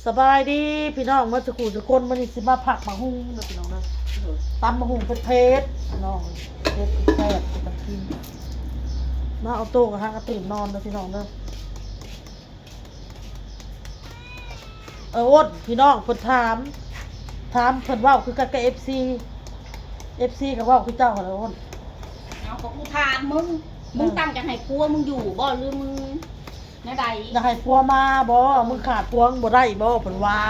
ສະບາຍດີພີ່ນ້ອງໝົດສູ່ຜູ້ສູ່ຄົນ, ມື້ນີ້ຊິມາຜັດໝາກຫຸ່ງເດີພີ່ນ້ອງເດີ, ຕຳໝາກຫຸ່ງເຜັດໆ ພີ່ນ້ອງ, ເຜັດແຊບເປັນຕາກິນ. ມາເອົາໂຕກໍຫາກະຕື່ນນອນເດີພີ່ນ້ອງເດີ. ເອີ ໂອດ ພີ່ນ້ອງເພິ່ນຖາມ ຖາມ ເພິ່ນເວົ້າຄືກັນກັບເອັຟຊີ ເອັຟຊີກໍເວົ້າຄືເຈົ້າຫັ້ນແຫຼະໂອດ. ເອົາ ກໍກູຖາມມຶງ ເອີ ມຶງຕັ້ງໃຈໃຫ້ຜົວມຶງຢູ່ບໍ່ ຫຼືມຶງແນວໃດ? ຢາກໃຫ້ຜົວມາບໍ່? ມຶງຂາດຜົວມຶງບໍ່ໄດ້ບໍ່? ເພິ່ນວ່າ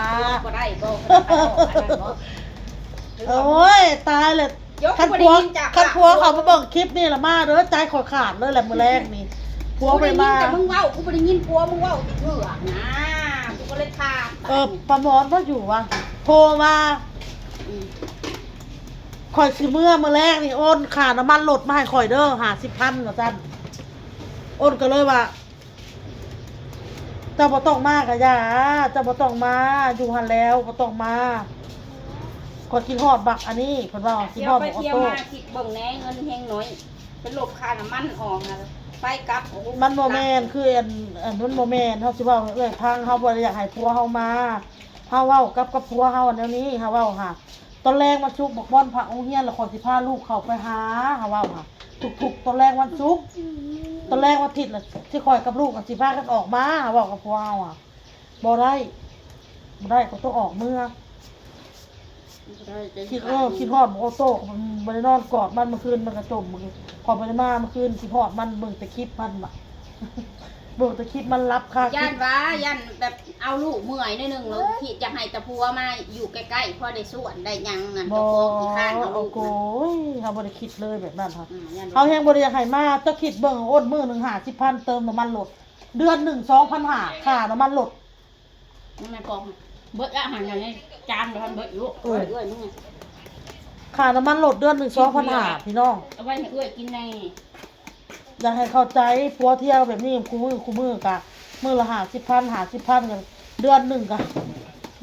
ບໍ່ໄດ້ບໍ່? ເພິ່ນວ່າ ໂອ້ຍ ຕາຍແລ້ວ. ຄັນຜົວ ຄັນຜົວເຂົາມາເບິ່ງຄລິບນີ້ລະມາເດີ, ໃຈຂ້ອຍຂາດເລີຍແຫຼະມື້ແລງນີ້ ຜົວບໍ່ໄດ້ມາ. ກູໄດ້ຍິນແຕ່ມຶງເວົ້າ, ກູບໍ່ໄດ້ຍິນຜົວມຶງເວົ້າຈັກເທື່ອນະ, ກູກໍເລີຍຖາມ. ເອີ ປາໝອນບໍ່ຢູ່ວະ ໂທມາ. ອືມ ຂ້ອຍຊິເມືອມື້ແລງນີ້ ໂອນຄ່ານ້ຳມັນລົດມາໃຫ້ຂ້ອຍເດີ ຫ້າສິບພັນ ວ່າຊັ້ນ. ໂອນກໍເລີຍວ່າ ເຈົ້າບໍ່ຕ້ອງມາກະຢ່າ, ເຈົ້າບໍ່ຕ້ອງມາ, ຢູ່ຫັ້ນແລ້ວ ບໍ່ຕ້ອງມາ. ຂ້ອຍຄິດຮອດບັກອັນນີ້ ເພິ່ນວ່າ ຄິດຮອດບັກອອໂຕ້. ໄປທ່ຽວມາ ຄິດເບິ່ງແດ່ ເງິນແຮງໜ້ອຍ ໄປລົບຄ່ານ້ຳມັນອອກນະ ໄປກັບ. ໂອ້ໂຫ ມັນບໍ່ແມ່ນ ຄືອັນ ອັນ ມັນບໍ່ແມ່ນ. ເຮົາຊິເວົ້າໃຫ້ເອື້ອຍຟັງ, ເຮົາບໍ່ໄດ້ຢາກໃຫ້ຜົວເຮົາມາ, ເຮົາເວົ້າກັບ ກັບຜົວເຮົາແນວນີ້ ເຮົາເວົ້າຫາ ຕອນແລງວັນສຸກ ບັກບອນພັກໂຮງຮຽນ ແລ້ວຂ້ອຍຊິພາລູກເຂົ້າໄປຫາ ຫາເວົ້າຫາ ທຸກໆຕອນແລງວັນສຸກ. ຕອນແລງວັນທິດລະ ທີ່ຂ້ອຍກັບລູກກໍຊິພາກັນອອກມາ ຫາເວົ້າກັບຜົວເຮົາຫາ. ບໍ່ໄດ້ ບໍ່ໄດ້ ຂ້ອຍຕ້ອງອອກເມືອ. ຄິດ ເອີ ຄິດຮອດໂອໂຕ້ ຂ້ອຍບໍ່ໄດ້ນອນກອດມັນ ມື້ຄືນມັນກະຈົ່ມ. ຂ້ອຍບໍ່ໄດ້ມາມື້ຄືນ ຄິດຮອດມັນ ເບິ່ງແຕ່ຄລິບມັນວ່າ ເບິ່ງແຕ່ຄລິບມັນຫຼັບຄາຄລິບ. ຢ້ານວ່າ ຢ້ານແບບເອົາລູກເມື່ອຍໜ້ອຍໜຶ່ງ ແລ້ວຄິດຢາກໃຫ້ແຕ່ຜົວມາຢູ່ໃກ້ໆ ພໍໄດ້ສວນໄດ້ຫຍັງນັ້ນ. ບໍ່ ເຈົ້າຂອງຂີ້ຄ້ານເອົາລູກນະ. ໂອ້ຍ ເຮົາບໍ່ໄດ້ຄິດເລີຍແບບນັ້ນ. ອືມ ເຮົາແຮງບໍ່ໄດ້ຢາກໃຫ້ມາ. ເຈົ້າຄິດເບິ່ງ ໂອນມື້ໜຶ່ງຫ້າສິບພັນ ເຕີມນ້ຳມັນລົດ, ເດືອນໜຶ່ງສອງພັນຫ້າ ຄ່ານ້ຳມັນລົດ. ມັນແມ່ນປອກ ເບິດລະຫັ້ນ ໃນຈານບໍ່ທັນເບິດຢູ່. ເອີ ເອື້ອຍ ເອື້ອຍ ມຶງ ຄ່ານ້ຳມັນລົດເດືອນໜຶ່ງສອງພັນຫ້າ ພີ່ນ້ອງ. ເອົາໄວ້ໃຫ້ເອື້ອຍກິນແດ່. ຢາກໃຫ້ເຂົ້າໃຈ ຜົວທ່ຽວແບບນີ້ ຄູ່ມື້ ຄູ່ມື້ກະມື້ລະຫ້າສິບພັນ ຫ້າສິບພັນ ກະເດືອນໜຶ່ງກະ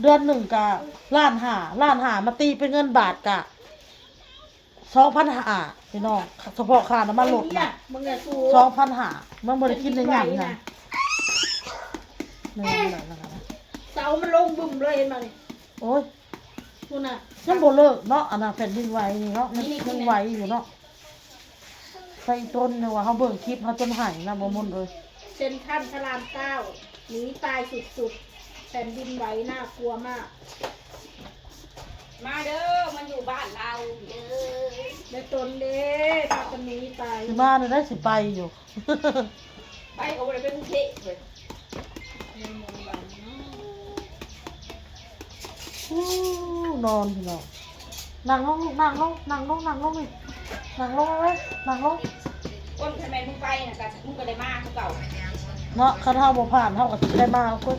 ເດືອນໜຶ່ງກະລ້ານຫ້າ ລ້ານຫ້າ ມາຕີເປັນເງິນບາດກະສອງພັນຫ້າ ພີ່ນ້ອງ. ສະເພາະຄ່ານ້ຳມັນລົດນະ ສອງພັນຫ້າ ມັນບໍ່ໄດ້ກິນໄດ້ຫຍັງນະ. ເສົາມັນລົງບຶ້ມເລີຍ ເຫັນບໍ່ນີ້? ໂອ້ຍ ພຸ້ນນະ ຍັງບໍ່ເລີກເນາະ. ອັນນະ ແຜ່ນດິນໄຫວນີ້ເນາະ ຍັງໄຫວຢູ່ເນາະ. ໄປອີ່ຕົນ ຍັງວ່າເຮົາເບິ່ງຄລິບເຮົາຈົນໄຫ້ນະ ບໍ່ມົນເອີຍ. ເຊັນທຣັນພະລາມເກົ້າ ໜີຕາຍສຸດໆ ແຜ່ນດິນໄຫວໜ້າກົວມາກ. ມາເດີ ມາຢູ່ບ້ານລາວເດີ. ແມ່ຕົນເດ້ ພາກັນໜີຕາຍ. ຊິມາແນວໃດ ຊິໄປຢູ່. ໄປກໍບໍ່ໄດ້ໄປກຸງເທບເລີຍ. ໂອ້ ນອນພີ່ນ້ອງ. ນັ່ງລົງລູກ ນັ່ງລົງ ນັ່ງລົງ ນັ່ງລົງນີ້ ນັ່ງລົງເວີຍ ນັ່ງລົງ. ອ້ນ ຄັນແມ່ນມຶງໄປນະ ກະມຶງກໍໄດ້ມາຄືເກົ່າເນາະ. ຄັນເຮົາບໍ່ຜ່ານ ເຮົາກໍຊິໄດ້ມາ. ໂອ້ຍ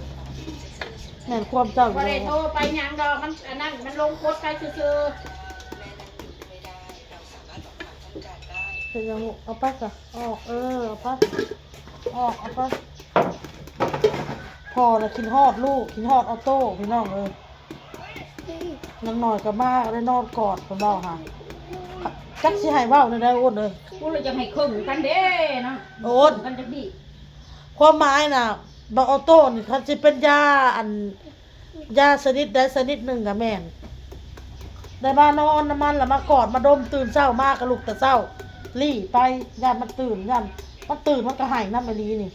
ແມ່ນຄວາມເຈົ້າຢູ່. ບໍ່ໄດ້ໂທໄປຫຍັງດອກ ມັນອັນນັ້ນ ມັນລົງກົດໄປຊື່ໆ. ເປັນຫຍັງລູກ? ເອົາໄປຊະ ອອກ ເອີ ເອົາໄປ ອອກ ເອົາໄປ. ພໍ່ລະຄິດຮອດລູກ ຄິດຮອດອອໂຕ້ ພີ່ນ້ອງເອີຍ. ຢ່າງໜ້ອຍກໍມາ ກໍໄດ້ນອນກອດ ເພິ່ນເວົ້າຫາ. ຈັກຊິໃຫ້ເວົ້າແນວໃດ ໂອນເອີຍ. ໂອ້ ລະຈະໃຫ້ເຄິ່ງກັນເດ້ເນາະ. ໂອນ ເຄິ່ງກັນຈັກດີ. ຄວາມໝາຍນະ ບັກອອໂຕ້ນີ້ ຄັນຊິເປັນຢາ ອັນ ຢາຊະນິດໃດຊະນິດໜຶ່ງກະແມ່ນ ໄດ້ມານອນນຳມັນ ລະມາກອດມາດົມ. ຕື່ນເຊົ້າມາກະລຸກແຕ່ເຊົ້າ ລີ້ໄປ. ຢ້ານມັນຕື່ນ ຢ້ານມັນຕື່ນ ມັນກະໄຫ້ນຳອີ່ຫຼີນີ້.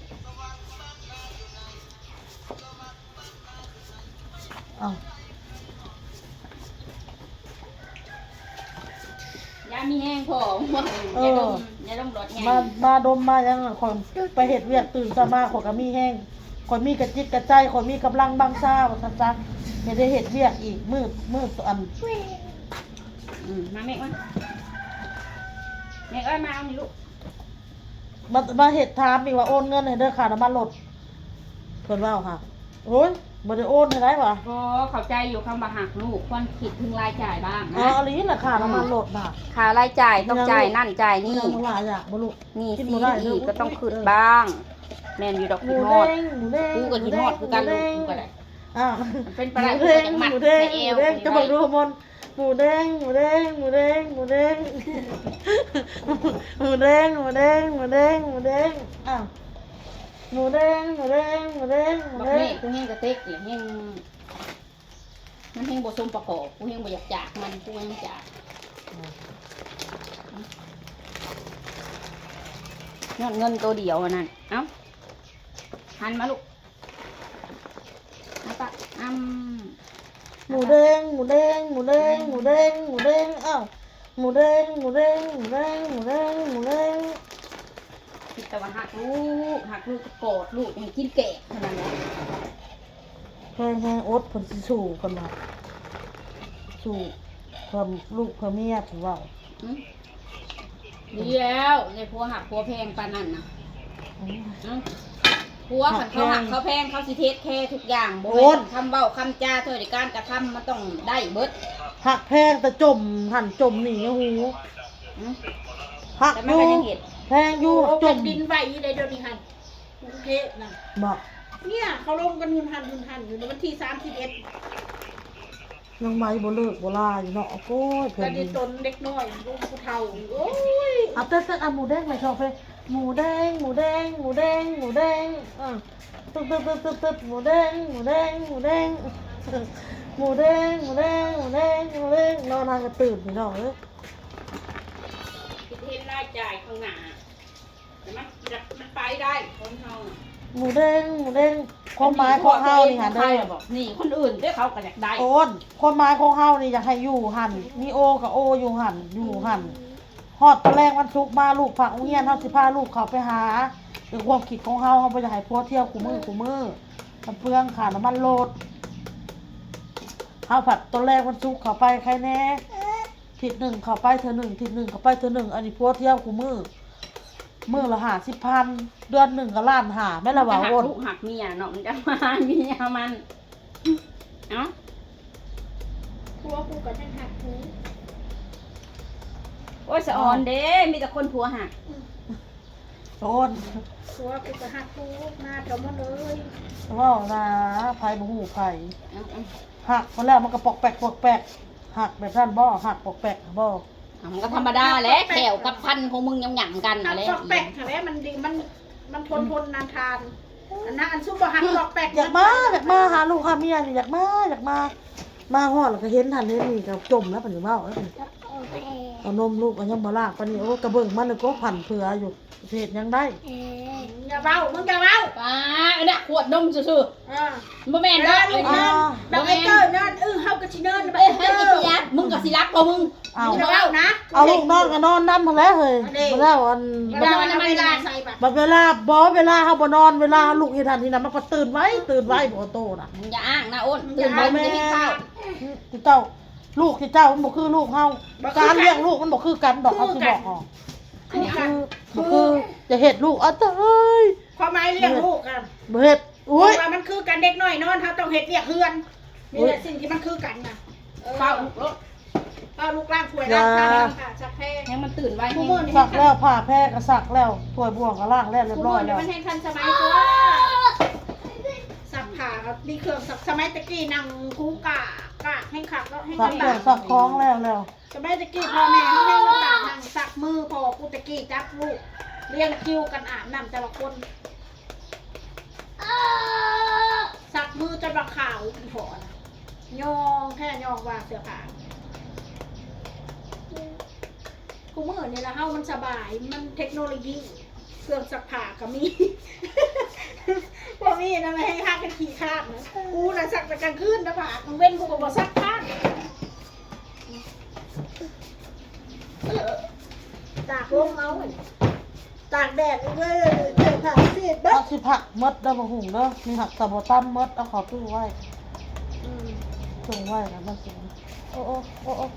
ອ້າວ ຢາມີແຮງພໍ ເອີ ຢາດົມ ຢາດົມຫຼອດໃຫຍ່. ມາ ມາດົມມາຫຍັງ ຂ້ອຍໄປເຮັດວຽກ ຕື່ນເຊົ້າມາ ຂ້ອຍກໍມີແຮງ ຂ້ອຍມີກະຈິດກະໃຈ ຂ້ອຍມີກຳລັງວັງຊາ ວ່າຊັ້ນຊະ. ແມ່ໄດ້ເຮັດວຽກອີກ ມື້ ມື້ອັນ ອືມ ມາແມ່ເອີຍ ແມ່ເອີຍ ມາເອົານີ້ລູກ. ມາ ມາເຮັດຖາມອີກວ່າ ໂອນເງິນໃຫ້ເດີ ຄ່ານ້ຳມັນລົດ ເພິ່ນເວົ້າຫາ. ໂອ້ຍ ບໍ່ໄດ້ໂອນໃຫ້ໄດ້ຫວາ. ກໍເຂົ້າໃຈຢູ່ ຄຳວ່າຮັກລູກ ຄວນຄິດເຖິງລາຍຈ່າຍບ້າງນະ. ອໍ ອີ່ຫຼີນະ ຄ່ານ້ຳມັນລົດນະ ຄ່າລາຍຈ່າຍຕ້ອງຈ່າຍນັ້ນຈ່າຍນີ້. ມີຫຍັງບໍ່ຫຼາຍ ຢາກບໍ່ລູກ? ໜີ້ສິນອີ່ກະຕ້ອງຄຶດບ້າງ. ແມ່ນຢູ່ດອກ ຄິດຮອດ. ກູກໍຄິດຮອດຄືກັນລູກ ກູກໍໄດ້. ອ້າວ ເປັນປານໃດ ກູກໍຢາກມັດໃສ່ແອວ. ເບິ່ງດູ ໝູແດງ ໝູແດງ ໝູແດງ ໝູແດງ ໝູແດງ ໝູແດງ. ອ້າວ ໝູແດງ ໝູແດງ ໝູແດງ ໝູແດງ ບັກແມ່ ກູແຮງກະເຕັກແຫຼະ ແຮງ ມັນແຮງບໍ່ສົມປະກອບ ກູແຮງບໍ່ຢາກຈາກມັນ ກູຍັງຈາກ ຍ້ອນເງິນໂຕດຽວອັນນັ້ນ. ເອົ້າ ຫັນມາລູກ ອາປະ ອຳ ໝູແດງ ໝູແດງ ໝູແດງ ໝູແດງ ໝູແດງ ເອົ້າ ໝູແດງ ໝູແດງ ໝູແດງ ໝູແດງ ໝູແດງ ຄິດແຕ່ວ່າຮັກລູກ ຮັກລູກ ກອດລູກ ໃຫ້ກິນແກະເທົ່ານັ້ນແຫຼະ. ແພງແຮງອົດ ເພິ່ນຊິສູ້ ເພິ່ນວ່າ ສູ້ເພື່ອລູກເພື່ອເມຍ ເພິ່ນເວົ້າ. ອືມ ດີແລ້ວ ໄດ້ຜົວຮັກຜົວແພງປານນັ້ນນະ. ອືມ ເອົ້າ ຜົວຄັນເຂົາຮັກເຂົາແພງ ເຂົາຊິເທກແຄທຸກຢ່າງ ບໍ່ແມ່ນຄຳເວົ້າຄຳຈາ ຖ້ວຍໃນການກະທຳ ມັນຕ້ອງໄດ້ເບິດ. ຮັກແພງແຕ່ຈົ່ມຫັ້ນຈົ່ມນີ້ ຫູ ອືມ ຮັກຢູ່ ແຕ່ມັນກະຍັງເຮັດ ແພງຢູ່ ໂອ້ ຈົ່ມ ແຜ່ນດິນໄຫວໄດ໋ດຽວນີ້ຫັ້ນ ກຸງເທບນະ ບໍ່ ເນຍ ເຂົາລົມກັນຫຸ່ນຫັ່ນຫຸ່ນຫັ່ນຢູ່ໃນວັນທີສາມສິບເອັດ ຍັງໄໝບໍ່ເລີກບໍ່ລາຢູ່ເນາະ. ໂອ້ຍ ແຜ່ນດິນ ແຕ່ນີ້ຕົນເດັກນ້ອຍ ລູກຜູ້ເຖົ້າ ໂອ້ຍ ເອົາແຕ່ ແຕ່ ອາ ໝູແດງໄປຊອກເພງ ໝູແດງ ໝູແດງ ໝູແດງ ໝູແດງ ເອີ ຕຶດໆໆໆ ໝູແດງ ໝູແດງ ໝູແດງ ໝູແດງ ໝູແດງ ໝູແດງ ໝູແດງ ນອນຫາກະຕື່ນ ພີ່ນ້ອງເອີຍ. ຄິດເຫັນລາຍຈ່າຍຂ້າງໜ້າ ແຕ່ມັນ ມັນໄປໄດ້ ຄົນເຮົານະ. ໝູແດງ ໝູແດງ ຄວາມໝາຍຂອງເຮົານີ້ຫັ້ນເດີ ນີ້ຄົນອື່ນເດ້ ເຂົາກະຢາກໄດ້. ໂອ້ນ ຄວາມໝາຍຂອງເຮົານີ້ ຢາກໃຫ້ຢູ່ຫັ້ນ ມີໂອກະໂອຢູ່ຫັ້ນ ຢູ່ຫັ້ນ ອືມ ຮອດຕອນແລງວັນສຸກມາ ລູກພາໂຮງຮຽນ ເຮົາຊິພາລູກເຂົາໄປຫາ. ໃນຄວາມຄິດຂອງເຮົາ ເຮົາບໍ່ຢາກໃຫ້ຜົວທ່ຽວຄູ່ມື້ ອືມ ຄູ່ມື້ ມັນເປືອງຄ່ານ້ຳມັນລົດ. ເຮົາພັດຕອນແລງວັນສຸກເຂົາໄປໃຄແນ່ ທິດໜຶ່ງເຂົາໄປເທື່ອໜຶ່ງ ທິດໜຶ່ງເຂົາໄປເທື່ອໜຶ່ງ. ອັນນີ້ຜົວທ່ຽວຄູ່ມື້ ມື້ລະຫ້າສິບພັນ ເດືອນໜຶ່ງກະລ້ານຫ້າ ແມ່ນລະວ່າ ມັນກະຮັກລູກຮັກເມຍເນາະ ມັນກະມາເມຍມັນ. ເອົ້າ ຜົວກູກະຍັງຮັກກູ. ໂອ້ຍ ສະອອນເດ້ ມີແຕ່ຄົນຜົວຮັກ. ອືມ ໂອ້ນ ຜົວກູກະຮັກກູ ມາເທົ່າໝົດເລີຍ. ເວົ້ານະ ໃຜບໍ່ຮູ້ໃຜ. ເອົ້າ ຮັກພຸ້ນແລ້ວ ມັນກະປອກແປກປອກແປກ. ຮັກແບບນັ້ນບໍ່? ຮັກປອກແປກບໍ່? ມັນກະທຳມະດາແຫຼະ ແຂ້ວກັບຟັນຂອງມຶງຫຍ້ຳໆກັນຫັ້ນແຫຼະ. ປອກແປກຫັ້ນແຫຼະ ມັນດີ ມັນ ມັນທົນ ອືມ ທົນນານທານ. ອັນນັ້ນ ອັນຊຸມບໍ່ຮັກປອກແປກ ຢາກມາ ຢາກມາຫາລູກຫາເມຍນີ້ ຢາກມາ ຢາກມາ. ມາຮອດລະກະເຫັນຫັ້ນເຫັນນີ້ ກະຈົ່ມແລ້ວ ປານນີ້ເວົ້າ ເອົານົມລູກກະຍັງບໍ່ລ້າງປານນີ້. ໂອ້ ກະເບິ່ງມັນກະພັນເຜືອຢູ່. ຊິເຮັດຫຍັງໄດ້? ເອີ ຢ່າເວົ້າ ມຶງຢ່າເວົ້າ. ປ້າ ອັນນະ ຂວດນົມຊື່ໆ. ເອີ ບໍ່ແມ່ນດອກ ເວລາລູກນອນ ອ່າ ແບບໄອ້ເກີນນອນ ເອີ ເຮົາກະຊິນອນແບບໄອ້ເກີນ. ມຶງກະຊິຫຼັບບໍ່ມຶງ? ເອົາ ຢ່າເວົ້ານະ. ເອົາລູກນອນກະນອນນຳຫັ້ນແຫຼະເຮີ້ຍ. ບໍ່ແລ້ວ ອັນ ເວລາ ບັດເວລາ ບໍ່ ເວລາເຮົາບໍ່ນອນ ເວລາລູກເຮັດຫັ້ນເຮັດນັ້ນ ມັນກະຕື່ນໄວ ຕື່ນໄວ ບໍ່ໂຕນະ. ມຶງຢ່າອ້າງນະ ໂອ້ນ ຕື່ນໄວ ມັນຈະເຮັດເຂົ້າ. ເຈົ້າ ລູກທີ່ເຈົ້າມັນບໍ່ຄືລູກເຮົາ. ການລ້ຽງລູກມັນບໍ່ຄືກັນດອກ ເຮົາຊິບອກ. ອັນນີ້ຄື ບໍ່ຄື ຈະເຮັດລູກ ເອົາຕາຍ. ຄວາມໝາຍລ້ຽງລູກຫັ້ນ ບໍ່ເຮັດ. ອຸ້ຍ ວ່າມັນຄືກັນ ເດັກນ້ອຍນອນ ເຮົາຕ້ອງເຮັດວຽກເຮືອນ. ນີ້ແຫຼະສິ່ງທີ່ມັນຄືກັນນະ. ເອີ ເຝົ້າລູກໂລດ ເຝົ້າລູກ ລ້າງຖ້ວຍ ລ້າງຊາມ ລ້າງຜ້າ ຊັກແພ. ແຮງມັນຕື່ນໄວ ຊັກແລ້ວ ຜ້າແພກະຊັກແລ້ວ ຖ້ວຍບ່ວງກະລ້າງແລ້ວ ຮຽບຮ້ອຍແລ້ວ. ມັນແຮງທັນສະໄໝກວ່າ ຊັກຜ້າ ມີເຄື່ອງຊັກ. ສະໄໝແຕ່ກີ້ນັ່ງຄູກາກາກ ແຮງຄັກເນາະ ແຮງລຳບາກ. ຊັກເຄື່ອງຊັກຂອງແລ້ວແລ້ວ. ສະໄໝແຕ່ກີ້ພໍ່ແມ່ເຮົາແຮງລຳບາກ ນັ່ງຊັກມື. ພໍ່ກູແຕ່ກີ້ຈັບລູກ ລຽງຄິວກັນອາບນ້ຳແຕ່ລະຄົນ ຊັກມືຈົນວ່າຂາວ ອີ່ພໍ່ນະ. ຍ້ອງແທ້ຍ້ອງວ່າເສື້ອຜ້າ. ຄູ່ມື້ນີ້ລະເຮົາມັນສະບາຍ ມັນເທັກໂນໂລຢີ ເຄື່ອງຊັກຜ້າກະມີ. ບໍ່ມີນະ ແມ່ນຫາກະຂີ້ຄ້ານນະ. ກູນະຊັກແຕ່ກາງຄືນນະ ຜ້າກາງເວັນກູກະບໍ່ຊັກຜ້າ. ຕາກລົມເອົາ ຕາກແດດອີກເລີຍ ເຈົ້າພາກຊີດເບິດ. ເຮົາຊິພັກໝົດເດີ ບັກຫຸ່ງເດີ ມີຮັກຕາບໍ່ຕຳໝົດ. ເອົາເຂົ້າຕູ້ໄວ້ ອືມ ສົ່ງໄວ້ນະ ມັນຊິ ໂອ້ ໂອ້ ໂອ້ ໂອ້.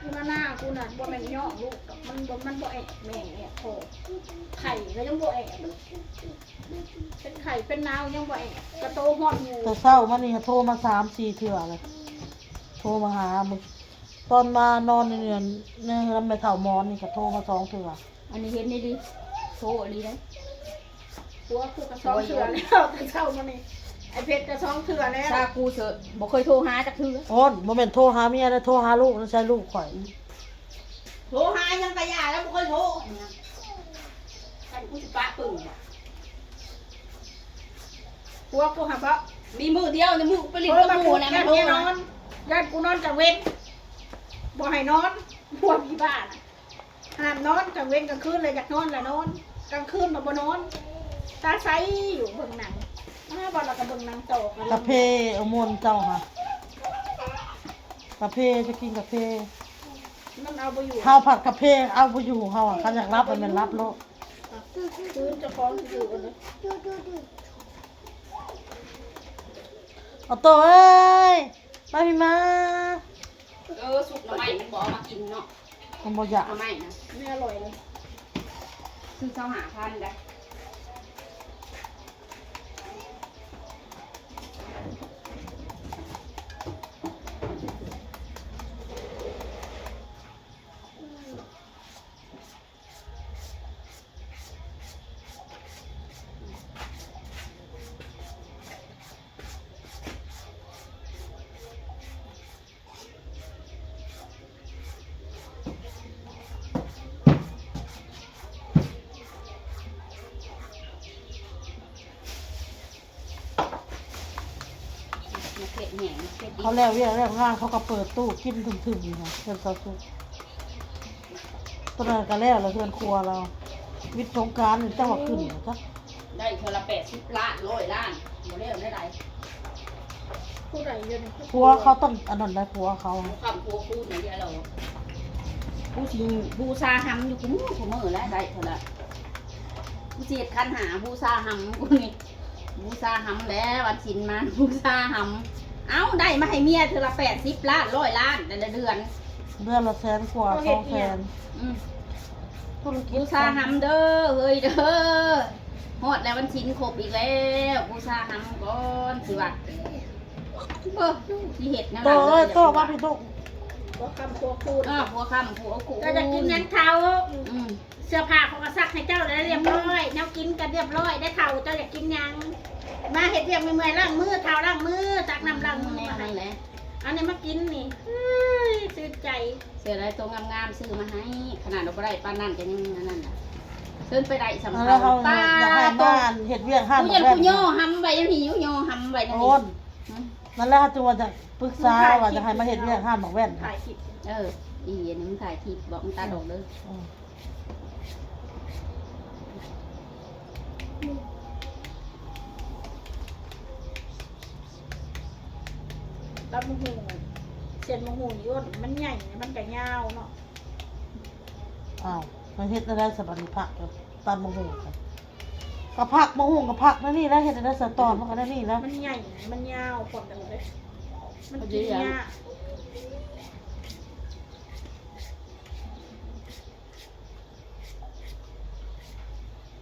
ຢູ່ນານາກູນະ ບໍ່ແມ່ນຍ້ອງລູກດອກ ມັນບໍ່ ມັນບໍ່ແອບແມ່ແອບພໍ່. ໄຂ້ກະຍັງບໍ່ແອບ ເປັນໄຂ້ເປັນໜາວຍັງບໍ່ແອບ ກະໂຕຮອດໝູ່. ແຕ່ເຊົ້າມານີ້ໂທມາສາມສີ່ເທື່ອເລີຍ ໂທມາຫາມື້ ຕອນມານອນຢູ່ໃນເຮືອນແມ່ເຖົ້າໝອນນີ້ກະໂທມາສອງເທື່ອ. ອັນນີ້ເຫັນອີ່ຫຼີ ໂທອີ່ຫຼີເດ້. ຜົວກູກະສອງເທື່ອແລ້ວ ແຕ່ເຊົ້າມານີ້ ໄອ້ເພັດກະສອງເທື່ອແລ້ວ. ຊາກູເສີ ບໍ່ເຄີຍໂທຫາຈັກເທື່ອ. ໂອ້ນ ບໍ່ແມ່ນໂທຫາເມຍເດີ ໂທຫາລູກນະ ໃສ່ລູກຂ້ອຍ. ໂທຫາຫຍັງກະຢ່າ ລາວບໍ່ເຄີຍໂທນະ. ຄັນກູຊິປະປຶ້ງ ຜົວກູຫາເບາະ ມີມື້ດຽວໃນມື້ກູໄປຫຼິ້ນກັບໝູ່ນະ ມັນໂທນະ. ຢ້ານກູນອນກາງເວັນ ບໍ່ໃຫ້ນອນ ຜົວຜີບ້ານະ. ຫ້າມນອນກາງເວັນ ກາງຄືນລະຢາກນອນລະນອນ ກາງຄືນລະບໍ່ນອນ ຕາໃສຢູ່ເບິ່ງໜັງ. ອ້າ ບໍ່ລະກະເບິ່ງໜັງຕໍ່ກັນ. ກາເຟ ເອົາມ່ວນເຈົ້າຫະ ກາເຟ ຈະກິນກາເຟ ມັນເອົາບໍ່ຢູ່ ເຮົາພັດກາເຟເອົາບໍ່ຢູ່ ເຮົາອະ ຄັນຢາກຫຼັບລະແມ່ນຫຼັບໂລດ. ຄືນເຈົ້າຂອງຢູ່ ອອໂຕ້ເອີຍ ມາພີ້ມາ. ເອີ ຊຸບໜໍ່ໄມ້ມັນບໍ່ເອົາມາກິນເນາະ ມັນບໍ່ຢາກ ໜໍ່ໄມ້ນະ ນີ້ອະລ່ອຍເລີຍ ຊື້ຊາວຫ້າພັນໄດ໋. ມາເຜັດແຫ້ງ ມາເຜັດ ເຂົາແລ້ວວຽກແລ້ວງານ ເຂົາກະເປີດຕູ້ກິນທຶ່ມໆ ນີ້ນະ ເຮືອນສາວສຸກ. ຕອນນັ້ນກະແລ້ວລະ ເຮືອນຄົວລາວ ວິດສົງການນີ້ ຈັກວ່າຂຶ້ນຈັກ ໄດ້ເທື່ອລະແປດສິບລ້ານ ຮ້ອຍລ້ານ ບໍ່ແລ້ວແນວໃດ. ຜູ້ໃດຢູ່ນີ້? ຜົວເຂົາຕ້ອງອັນນັ້ນໄດ໋ ຜົວເຂົາ ຜົວຄ້ຳຜົວຄູນນີ້ເດ ລາວ ກູຊິບູຊາຮຳຢູ່ຄູ່ມື້ ຄູ່ມື້ແລ້ວ ໄດ້ເທົ່າລະ ກູຊິເຮັດຂັນຫ້າບູຊາຮຳ ກູນີ້ ບູຊາຮຳແລ້ວ ວັນສິນມາບູຊາຮຳ. ເອົ້າ ໄດ້ມາໃຫ້ເມຍເທື່ອລະແປດສິບລ້ານ ຮ້ອຍລ້ານ ແຕ່ລະເດືອນ ເດືອນລະແສນກວ່າ ສອງແສນ. ອືມ ທຸລະກິດ ບູຊາຮຳເດີ ເຮີ້ຍເດີ ຮອດແລ້ວ ວັນສິນຄົບອີກແລ້ວ ບູຊາຮຳກ່ອນ ຊິວ່າ ເບິ່ງຊິເຮັດແນວໃດ ໂຕເອີຍ ໂຕມາພີ້ ໂຕ ຜົວຄ້ຳຜົວຄູນ ເອີ ຜົວຄ້ຳຜົວຄູນ. ເຈົ້າຢາກກິນຫຍັງເຖົ້າ? ອືມ ເສື້ອຜ້າເຂົາກະຊັກໃຫ້ເຈົ້າແລ້ວລຽບຮ້ອຍ ແນວກິນກະລຽບຮ້ອຍໄດ໋ເຖົ້າ. ເຈົ້າຢາກກິນຫຍັງ? ມາເຮັດວຽກເມື່ອຍໆ ລ້າງມືເຖົ້າ ລ້າງມື ຕັກນ້ຳລ້າງມືມາໃຫ້ ອັນນີ້ມາກິນນີ້ ເຮີ້ຍ ຊື່ນໃຈ. ເສື້ອລາຍໂຕງາມໆ ຊື້ມາໃຫ້ ຂະໜາດວ່າບໍ່ໄດ້ປານນັ້ນກະຍັງອັນນັ້ນລະ ເຊີນໄປໄດ້ສຳຄັນ. ເຮົາຢາກໃຫ້ມາເຮັດວຽກຮ້ານ ກູຢ້ານກູຍໍ້ຫຳໄວ້ນຳນີ້ ຍໍ້ຫຳໄວ້ນຳນີ້. ນັ້ນແຫຼະ ເຮົາຈຶ່ງວ່າຈະປຶກສາວ່າຈະໃຫ້ມາເຮັດວຽກຮ້ານໝາກແວ່ນ. ເອີ ອີອັນນີ້ມັນຖ່າຍຄລິບ ບອກມັນຕັດອອກເດີ. ຕຳບັກຫຸ່ງ ເສັ້ນບັກຫຸ່ງນີ້ ມັນໃຫຍ່ ມັນກະຍາວເນາະ. ອ້າວ ມັນເຮັດແນວໃດສະບາດນີ້ ຜັກ ຕຳບັກຫຸ່ງ ກະຜັກ ບັກຫຸ່ງກະຜັກແນວນີ້ແຫຼະ ເຮັດແນວໃດສະຕອນມັນກະແນວນີ້ແຫຼະ. ມັນໃຫຍ່ ມັນຍາວ ຄວາມເປັນໄປ ມັນກິນຍາກ.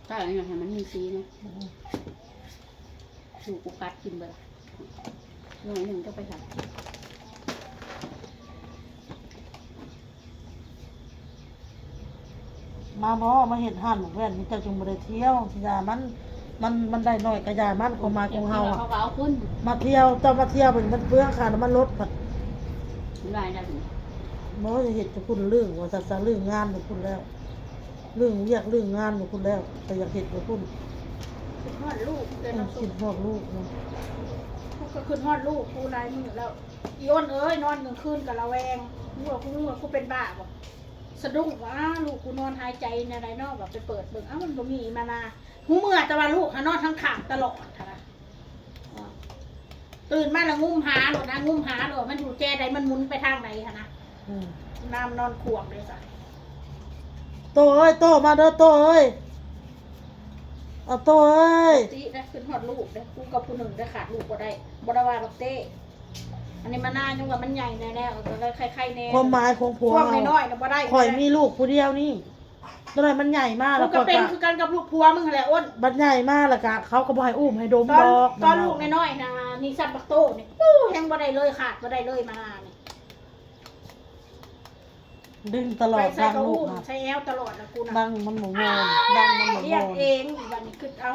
ຖ້າອັນນີ້ໃຫ້ມັນມີສີເນາະ. ອືມ ລູກກູກັດກິນເບິດລະ ໜ້ອຍໜຶ່ງຈະໄປໃສ? ມາບໍ່ ມາເຮັດຮ້ານໝາກແວ່ນ ເຈົ້າຈຶ່ງບໍ່ໄດ້ທ່ຽວ. ຢ່າມັນ ມັນ ມັນໄດ້ໜ້ອຍກະຢ່າມັນ ຄວາມໝາຍຂອງເຮົາ ເຂົາກະເອົາຄົນ ມາທ່ຽວ ເຈົ້າມາທ່ຽວ ມັນເປືອງຄ່ານ້ຳມັນລົດ ມັນລາຍໄດ້. ບໍ່ ເຮັດຢູ່ພຸ້ນ ລຶ້ງວ່າຊັ້ນ ລຶ້ງງານຢູ່ພຸ້ນແລ້ວ ລຶ້ງວຽກລຶ້ງງານຢູ່ພຸ້ນແລ້ວ ກະຢາກເຮັດຢູ່ພຸ້ນ. ຄິດຮອດລູກເດີ ເອີ ເນາະ ຄິດຮອດລູກເນາະ. ກູກະຄິດຮອດລູກກູຫຼາຍມື້ແລ້ວ ອີອ້ນເອີຍ ນອນກາງຄືນກະລະແວງ ກູວ່າກູ ກູເປັນບ້າບໍ ສະດຸ້ງວ່າ ອ້າ ລູກກູນອນຫາຍໃຈແນວໃດເນາະ ວ່າໄປເປີດເບິ່ງ ອ້າວ ມັນບໍ່ມີມານາ. ຮູ້ເມື່ອແຕ່ວ່າລູກຫານອນທາງຂ້າງຕະຫຼອດຫັ້ນນະ ຕື່ນມາລະງຸມຫາໂລດນະ ງຸມຫາໂລດ ມັນຢູ່ແຈໃດ ມັນໝຸນໄປທາງໃດຫັ້ນນະ. ອືມ ນ້ຳນອນຂວາງເດ້ຊະ. ໂຕ້ເອີຍ ໂຕ້ມາເດີ ໂຕ້ເອີຍ ເອົາ ໂຕ້ເອີຍ. ຕິໄດ້ ຄິດຮອດລູກເດ້ ກູກັບຜູ້ໜຶ່ງໄດ້ ຂາດລູກບໍ່ໄດ້ ບໍ່ໄດ້ວ່າບັກເຕ້. ອັນນີ້ມານາຍັງວ່າມັນໃຫຍ່ແນ່ແລ້ວ ກະໄດ້ໄຄໆແນ່. ຄວາມໝາຍຂອງຜົວເຮົາ ຊ່ວງນ້ອຍໆນະບໍ່ໄດ້ ຂ້ອຍມີລູກຜູ້ດຽວນີ້ ຕອນນັ້ນມັນໃຫຍ່ມາແລ້ວ ກູກະເປັນຄືກັນກັບລູກຜົວມຶງຫັ້ນແຫຼະ ອ້ນ. ບັດໃຫຍ່ມາແລ້ວກະເຂົາກະບໍ່ໃຫ້ອຸ້ມໃຫ້ດົມດອກ ຕອນລູກນ້ອຍໆນະ ນີ້ຊ້ຳບັກໂຕ້ນີ້ ປູ້ ແຮງບໍ່ໄດ້ເລີຍ ຂາດບໍ່ໄດ້ເລີຍມານານີ້. ດຶງຕະຫຼອດ ໄປໃສກະອຸ້ມໃສ່ແອວຕະຫຼອດລະກູນະ ດັງມັນບໍ່ມ່ວນ ດັງມັນບໍ່ມ່ວນ. ລ້ຽງເອງ ບັດນີ້ຄິດເອົາ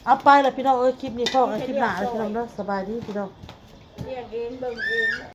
ເອົາໄປລະພີ່ນ້ອງເອີຍ. ຄລິບນີ້ພໍ້ກັນຄລິບໜ້າເດີພີ່ນ້ອງເດີ ສະບາຍດີພີ່ນ້ອງ. ລ້ຽງເອງ ເບິ່ງເອງ.